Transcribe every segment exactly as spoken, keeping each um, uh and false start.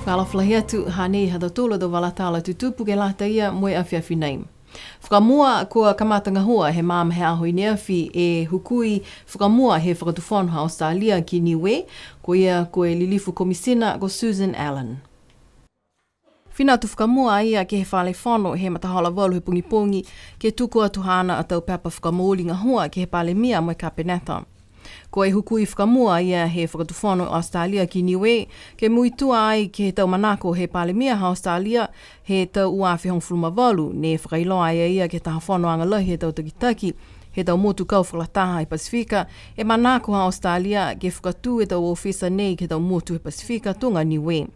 Fakaalofa lahi atu, hanei ha tautolu a tau vala tala tutupu ke lata ia mo e afiafi nei. Fakamua, kua kamata gahua he magaaho i neafi e hukui fakamua he Fakatufono ha Australia ki Niue, ko ia ko e Lilifu Komisina ko Susan Allen. Fina atu fakamua a ia ke he Fale Fono he matahola valu he pogipogi, ke tuku atu haana a tau pepa fakamooli gahua ke he Palemia mo e Kapeneta. Ko e hukui fakamua a ia he Fakatufono Australia ki Niue, ke muitua ai ke he tau manako he Palemia ha Australia he tau ua afe hogofulu ma valu, ne fakailoa ai a ia ke he taha fonoaga lahi he tau takitaki he tau motu kau fakalataha he Pasifika, e manako ha Australia ke fakatū e tau ofisa nei ke he tau motu he Pasifika tuga Niue.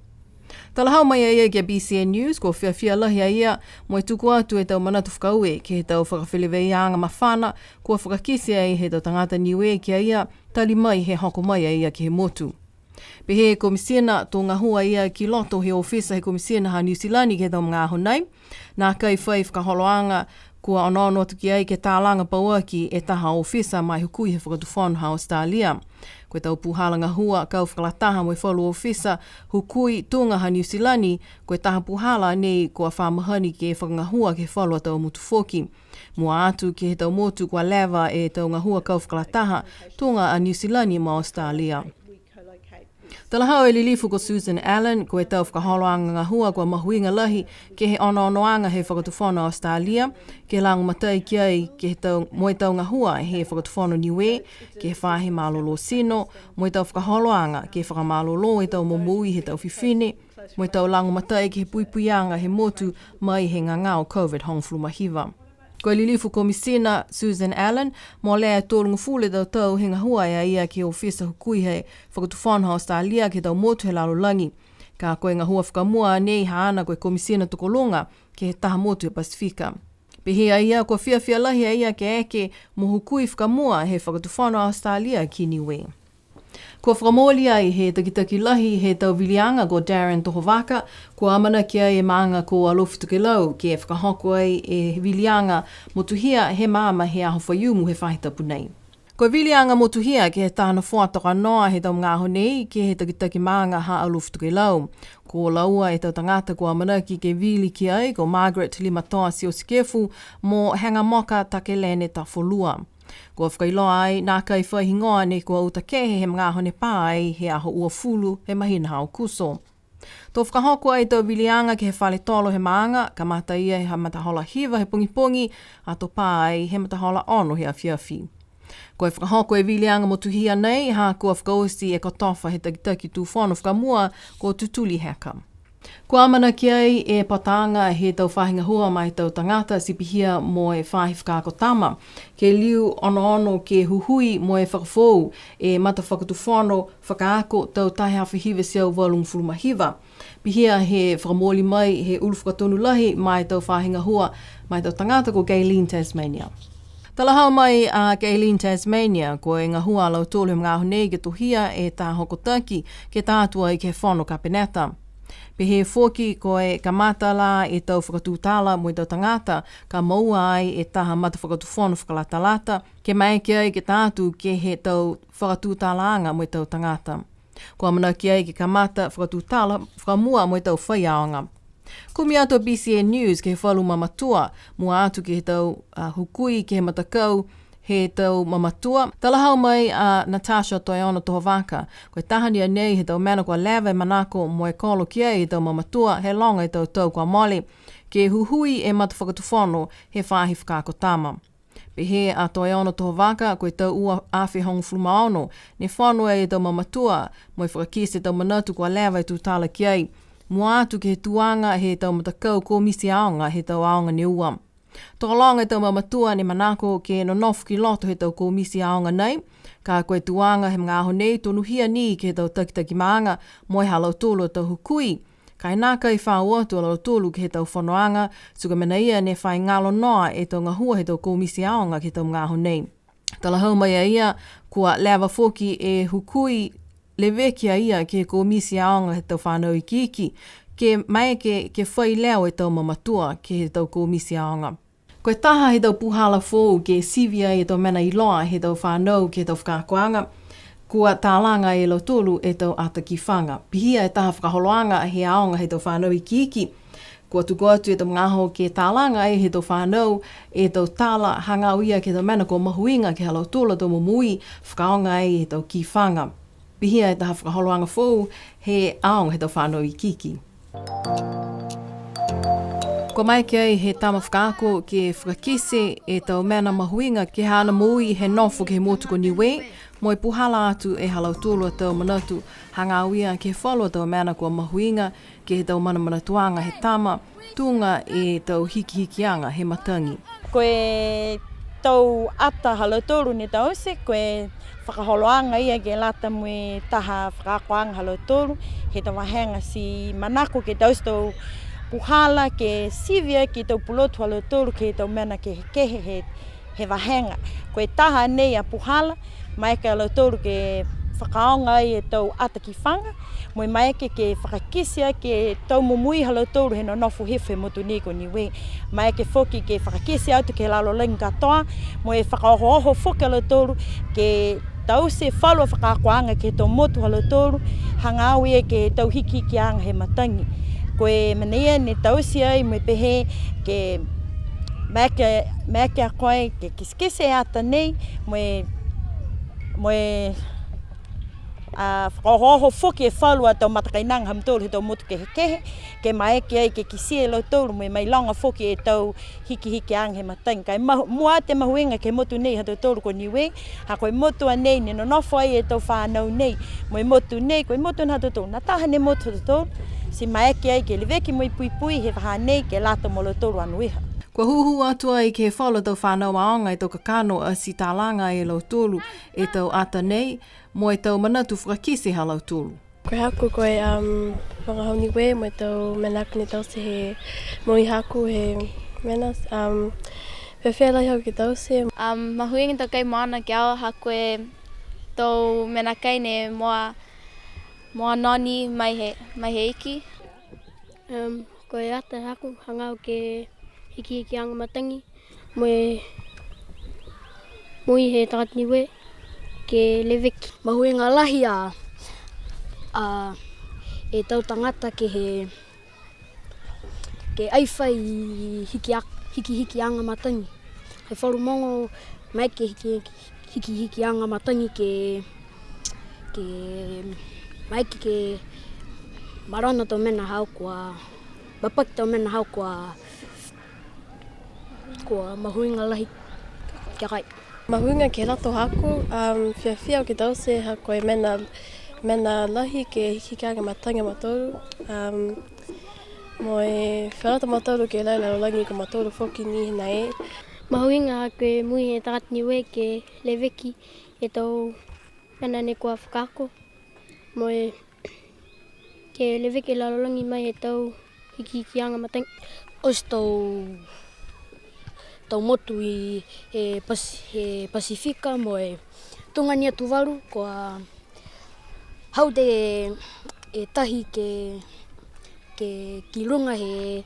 Talahau mai a ia ki a B C N News, kua fiafia lahi a ia mo e tuku atu e tau manatu fakaaue ke he tau fakafeleveiaaga mafana kua fakakite ai he tau tagata Niue ki a ia, tali mai he hoko mai a ia ke he motu. Pehē e Komisina, to gahua a ia ki loto he ofisa he Komisina ha Niu Silani ke he tau magaaho nei, nākai fai fakaholoaga kua onoono atu ki ai ke talaga pauaki e taha ofisa ma e hukui he Fakatufono ha Australia. Ko e tau puhala gahua kau fakalataha mo e falu ofisa hukui tuga ha Niu Silani, ko e taha puhala nei kua fa mahani ke fakagahua ke he falu a tau motu foki. Mua atu ke he tau motu kua leva e tau gahua kau fakalataha tuga a Niu Silani mo Australia. Talahau e Lilifu ko Susan Allen, ko e tau fakaholoaga gahua kua mahuiga lahi ke he onoonoaga he Fakatufono Australia, ke lagomatai ki ai ke he tau, mo e tau gahua he Fakatufono Niue, ke he faahi malolō tino, mo e tau fakaholoaga ke fakamalolō e tau momoui he tau fifine, mo e tau lagomatai ke he puipuiaga he motu mai he gagao COVID hogofulu ma hiva. Ko e Lilifu Komisina Susan Allen, molea e tolugofulu e tau tau he gahua e a ia ke he ofisa hukui he Fakatufono ha Australia ke he tau motu he lalolagi. Ka ko e gahua fakamua nei haana ko e Komisina Tokoluga ke he taha motu he Pasifika. Pehē a ia, kua fiafia lahi a ia ke eke mo hukui fakamua he Fakatufono Australia ki Niue. Kua fakamooli ai he takitaki lahi he tau viliaga ko Darren Tohovaka, kua amanaki ai e maaga ko Alofi Tokelau ke fakahoko ai e viliaga motuhia he maama he aho Faiumu he faahi tapu nei. Ko e viliaga motuhia ke he taha nofoa toka noa he tau magaaho nei ke he takitaki maaga ha Alofi Tokelau. Ko laua e tau tagata kua amanaki ke vili ki ai ko Margaret Limatoa Siosikefu mo Hegamoka Takelene Tafolua. Kua fakailoa ai, nākai fai higoa ne kua uta kehe he magaaho ne pā ai he aho uafulu he mahina ha Aokuso. To fakahoko ai e tau viliaga ke he fale tolo he maaga, kamata ia he matahola hiva he pogipogi, ato pā ai he matahola ono he afiafi. Ko e fakahoko e viliaga motuhia nei, ha kua fakaoti e kotofa he takitaki tūfono fakamua ko Tutuli Heka. Kua amanaki ai e pataaga he tau faahi gahua ma e tau tagata ti pihia mo e faahi fakaako tama, ke liu onoono ke huhui mo e fakafoou e matafakatufono fakaako tau taha e afe hiva e teau valugofulu ma hiva. Pihia he fakamooli mai he ulu fakatonu lahi ma e tau faahi gahua ma e tau tagata ko Gaylene Tasmania. Talahau mai a Gaylene Tasmania, ko e gahua a lautolu he magaaho nei ke tohia e taha hokotaki ke ta atu ai ke he fono kapeneta. Pehē foki ko e kamata la e tau fakatutala mo e tau tagata, ka moua ai e taha matafakatufono fakalatalata, ke maeke ai ke ta atu ke he tau fakatutalaaga mo e tau tagata. Kua amanaki ai ke kamata fakatutala fakamua mo e tau faiaoga. Kumi atu a B C N News ke he falu mamatua, mua atu ke he tau, a, hukui ke he matakau he tau mamatua. Talahau mai a Natasha Toeono Tohovaka, ko e taha ni a nei he tau mena kua leva e manako mo e kolo ki ai e tau mamatua he loga e tau tau kua mole, ke huhui e matafakatufono he faahi fakaako tama. Pehē a Toeono Tohovaka, ko e tau ua afe hogofulu ma ono, ne fono ai e tau mamatua, mo e fakakite e tau manatu kua leva e tutala ki ai. Mua atu ke he tuaga he tau matakau komiti aoga he tau aoga ne ua. Tokologa e tau mamatua ne manako ke nonofo ki loto he tau komiti aoga nei, ka ko e tuaga he magaaho nei tonuhia ni ke he tau takitaki maaga, mo e ha lautolu a tau hukui. Ka e nākai fa o atu a lautolu ke he tau fonoaga, ti ko e mena ia ne fai galo noa e tau gahua he tau komiti aoga ke he tau magaaho nei. Talahau mai a ia, kua leva foki e hukui leveki a ia ke he komiti aoga he tau fanau ikiiki, ke maeke ke fai leo e tau mamatua ke he tau komiti aoga. Ko e taha he tau puhala foou ke sivi ai e tau mena iloa he tau fanau ke he tau fakaakoaga, Kua talaga e lautolu e tau ata kifaga. Pihia e taha fakaholoaga he aoga he tau fanau ikiiki. Kua tuku atu e tau magaaho ke talaga ai he tau fanau e tau tala hagaao ia ke he tau mena kua mahuiga ke he ha lautolu a tau momoui, fakaaoga ai e tau kifaga. Pihia e taha fakaholoaga foou he aoga he tau fanau ikiiki. Kua maeke ai he tama fakaako ke fakakite e tau mena mahuiga ke he haana moui he nofo ke he motu ko Niue, mo e puhala atu e ha lautolu a tau manatu hagaao ia ke he falu a tau mena kua mahuiga ke he tau manamanatuaga he tama, tuga e tau hikihikiaga he matagi. Ko e tau ata ha lautolu ne taute, ko e fakaholoaga ia ke lata mo e taha fakaakoaga ha lautolu he tau vahega, ti manako ke taute tau puhala ke sivi aki e tau pulotu ha lautolu ke he tau mena kehekehe he, he vahega. Ko e taha nei a puhala, maeke a lautolu ke fakaaoga ai e tau ata kifaga, mo e maeke ke fakakite aki e tau momoui ha lautolu he nonofo hifo he motu nei ko Niue. Maeke foki ke fakakite atu ke he lalolagi katoa, mo e fakaohooho foki a lautolu ke taute falu a fakaakoaga ke he tau motu ha lautolu, hagaao ia ke he tau hikihikiaga he matagi. Ko e mena ia ne taute ai mo e pehē ke maeke, maeke a koe ke kitekite e ata nei, mo e, mo e, a, fakaohooho foki e falu a tau matakainaga ha mautolu he tau motu kehekehe, ke maeke ai ke kitia e lautolu mo e mailoga foki e tau hikihikiaga he matagi. Ka e mahu-, mua atu e mahuiga ke he motu nei ha tautolu ko Niue, ha ko e motu a nei ne nonofo ai e tau fanau nei, mo e motu nei, ko e motu ha tautolu, nā taha ne motu ha tautolu, ti maeke ai ke leveki mo e puipui he vahā nei ke lata mo lautolu anoiha. Kua hūhū atu ai ke he falu a tau fanau aoga e tau kakano ati talaga e lautolu e tau ata nei, mo e tau manatu fakakite ha lautolu. Ko e haaku ko e, um, vagahau Niue mo e tau mena haaku ne taute he moui haaku he mena, um, fēfē lahi haaku ke taute. Um, mahuiga e tau kai moana ke he au, ha ko e tau mena kai ne moua, moua noni mai he, mai he iki. Um, ko e ata haaku hagaao ke he hikihikiaga matagi mo e moui he tagata Niue ke leveki. Mahuiga lahi a, a, e tau tagata ke he, ke ai fai hikia-, hikihikiaga matagi. He falu mogo maeke hiki, hikihikiaga matagi ke, ke maeke ke malona tau mena haau kua, papaki tau mena haau kua, kua mahuiga lahi ki a koe. Mahuiga ke he loto haaku, um, fiafia au ke taute ha ko e mena, mena lahi ke hikihikiaga matagi a mautolu, um, mo e fia loto a mautolu ke la e lalolagi ko mautolu foki ni he nai. Mahuiga ha ko e moui he tagata Niue ke leveki e tau mena ne kua fakaako, mo e ke leveki e lalolagi mai he tau hikihikiaga matagi. Oti tau, tau motu i he Pas-, he Pasifika mo e tuga ni a Tuvalu, kua hau e, e tahi ke, ke ki luga he,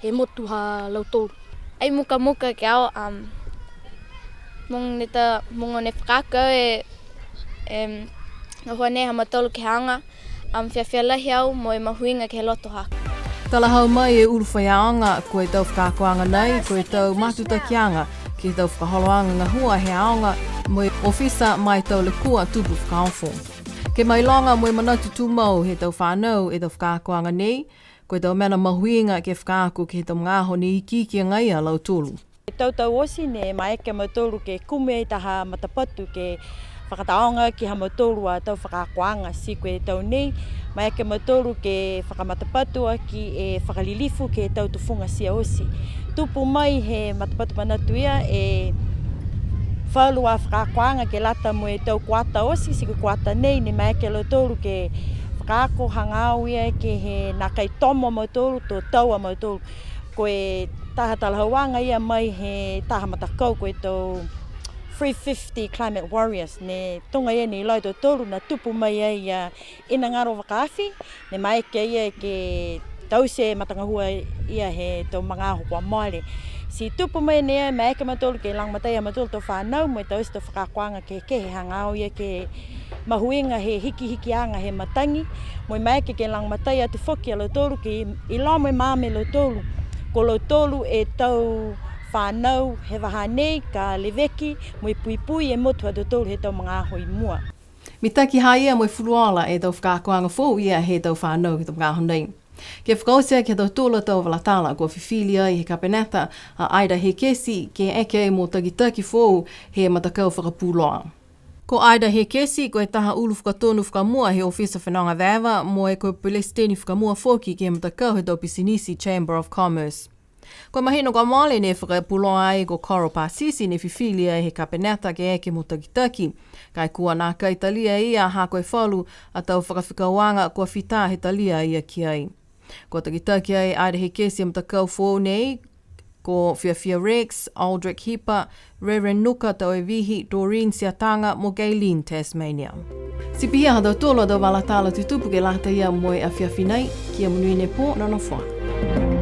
he motu ha lautolu. Ai mukamuka ke he au, um, mogo ne ta, mogo ne fakaako e, em, gahua nei ha mautolu ke he aoga, um, fiafia lahi au mo e mahuiga ke he loto haaku. Talahau mai e ulu faiaoga, ko e tau fakaakoaga nei, ko e tau matutakiaga ke he tau fakaholoaga gahua he aoga mo e ofisa ma e tau lekua tupu fakaofo. Ke mailoga mo e manatu tumau he tau fanau e tau fakaakoaga nei, ko e tau mena mahuiga ke fakaako ke he tau magaaho ne ikiiki agaia a lautolu. E tau tau oti ne maeke a mautolu ke kumi ai taha matapatu ke fakataoga aki ha mautolu a tau fakaakoaga, ti ko e tau nei, maeke a mautolu ke fakamatapatu aki e fakalilifu ke he tau tufuga tia oti. Tupu mai he matapatu manatu ia e falu a fakaakoaga ke lata mo e tau kuata oti, ti ko e kuata nei, ne maeke a lautolu ke fakaako hagaao ia ke he nākai tomo a mautolu, to tau a mautolu. Ko e taha talahauaga ia mai he taha matakau ko e tau three fifty Climate Warriors, ne tuga ia ne iloa e tautolu, ne tupu mai ai a Inagalo Vakaafi, ne maeke ia ke taute e matagahua ia he tau magaaho kua mole. Ti tupu mai nei e maeke a mautolu ke lagomatai a mautolu tau fanau, mo e taute tau fakaakoaga kehekehe hagaao ia ke mahuiga he hikihikiaga he matagi, mo e maeke ke lagomatai atu foki a lautolu ke iloa mo e maama e lautolu, ko lautolu e tau fanau he vahā nei ka leveki mo e puipui e motu ha tautolu he tau magaaho i mua. Mitaki ha ia mo e fuluola e tau fakaakoaga foou ia he tau fanau he tau magaaho nei. Ke fakaoti aki ha tautolu a tau vala tala, kua fifili ai he Kapeneta a Ida Hekesi ke eke mo takitaki foou he matakau fakapuloa. Ko Ida Hekesi, ko e taha ulu fakatonu fakamua he ofisa fenoga veva, mo e ko e pelesiteni fakamua foki ke he matakau he tau pisinisi Chamber of Commerce. Ko e mahina kua mole ne fakapuloa ai ko Coral Pasisi ne fifili ai he Kapeneta ke eke mo takitaki. Ka e kua nākai talia e ia ha ko e falu a tau fakafekauaga kua fita he talia a ia ki ai. Kua takitaki ai Ida Hekesi e matakau foou nei, ko Fiafia Rex, Aldrich Hipa, Reverend Nuka Tauevihi, Doreen Siataga mo Gaylene Tasmania. Ti pihia ha tautolu a tau vala tala tutupu ke lata ia mo e afiafi nei, kia monuina e pō, nonofo ā.